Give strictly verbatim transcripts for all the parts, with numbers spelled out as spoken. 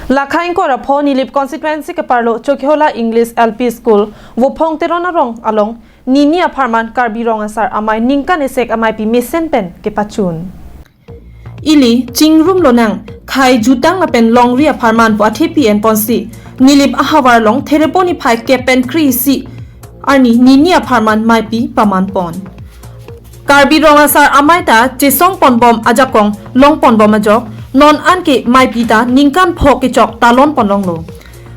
Lakha ingkoi ra pho Nilip constituency keparlo Chokhola English L P School, Vophong Teron arong along, Nini apharman Karbi Rong Asar Amei ningkan esek ameipi mesen pen kepachun. Ili chingrum lonang, khei jutang lapen longri apharman pu athepi enponsi, Nilip ahavar along Therepo niphai kep pen kre-isi arni Nini apharman meipi pamanpon. Karbi Rong Asar Amei ta chesongponbom ajakong longponbom ajok, non anke meipi ta ningkan pho kechok talonponlonglo.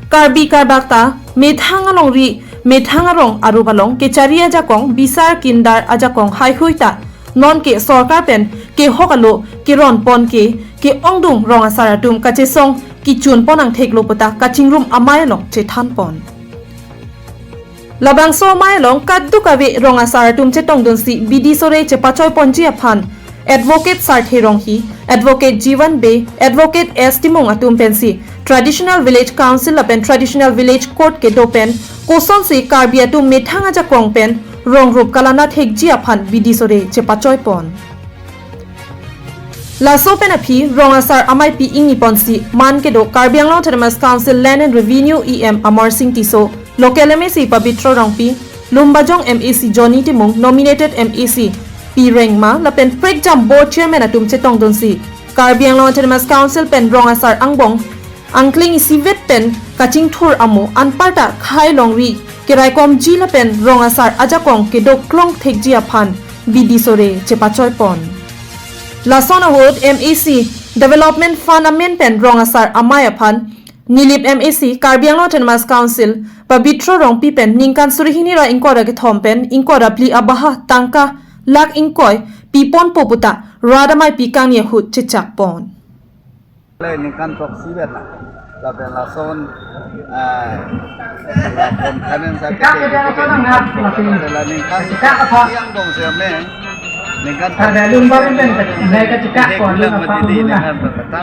Karbi Karbak ta methang alongri, methang arong arup along kechari ajakong bisar kindar ajakong heihui ta nonke sorkar pen kehok alo keronpon ke, ke-ongdung rong asar atum kachesong kechunpon angtheklo puta kachingrum amei along chethanpon. Labangso amei along kadokave rong asar atum chetongdunsi bidi sore chepachoiponji aphan Advocate Sarthe Ronghi, Advocate Jiwan Bey, Advocate S Timung atum pensi Traditional Village Council lapen Traditional Village Court kedo pen kosonsi Karbi atum methang ajakong pen rong rup kalana thekji aphan bidi sore chepachoipon. Laso pen aphi rong asar ameipi ingniponsi man kedo Karbi Anglong Autonomous Council Land and Revenue E M Amarsing Tisso, Local M A C Pabitra Rongpi, Lumbajong M A C Johnny Timung, nominated M A C Pi Rengma lapen prekjam board chairman atum chetongdunsi Karbi Anglong Autonomous Council pen rong asar angbong angkling isivet pen kachingthur amo anparta khei longri keraikomji lapen rong asar ajakong kedoklong thekji aphan bidi sore chepachoipon. Lason ahut M A C Development Fund amen pen rong asar amei aphan Nilip M A C Karbi Anglong Autonomous Council Pabitra Rongpi pen ningkan suri hini ra ingkoi ra kethom pen ingkoi ra phli abaha tangka lakh ingkoi piponpo puta rat ameipi kangni ahut chechakpon. Le ningkan throksi vet na. Lapen lason, ah, lapen kanen sa ke ke ke ke. La ningkan yang dong se me. Ningkan ada lumbar pen naik ke cekak ko, bilang apa mati di dulu na. Ningkan berkata,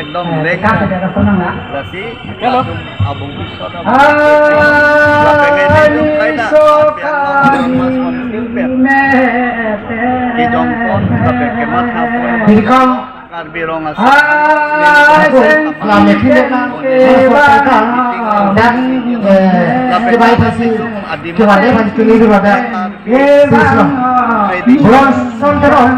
ekdom lek. Cekak ada apa nang na? Lasi, halo. Abung bisa na. Ah, lapen ini ini so kali. Kijongpon, lapen kemat hapon. Jadi kau Karbi Rong Asar. Ah, Lamit hilet na. Dan, eh, kebai pasi, kebai pasi kini kebai. Bronson Teron.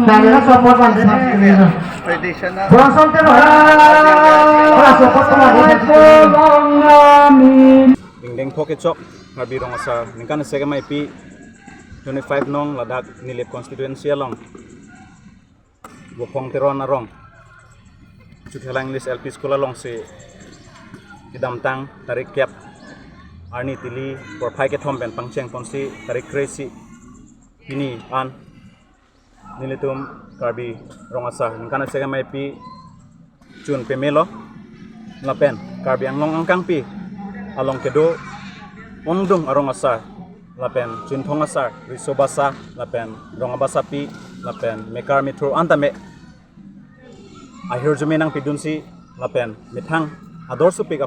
Dan ila support pasi kini. Traditional. Bronson Teron. Ila support pasi kini. Dingding pho kechok, Karbi Rong Asar ningkan esek ameipi twenty-five nong ladak Nilip constituency along Vophong Teron arong Chokhola English L P School alongsi kedamtang tarik kep arni tili porphai kethom pen pangchengponsi tarik kre-isi hini an nelitum Karbi Rong Asar ningkan esek ameipi chun pemelo lapen Karbi Anglong angkangpi along kedo ongdung arong asar lapen chinthong asar, riso basa lapen rong abasapi lapen mekar methur anta me ahirjume nangpidunsi lapen methang ador supik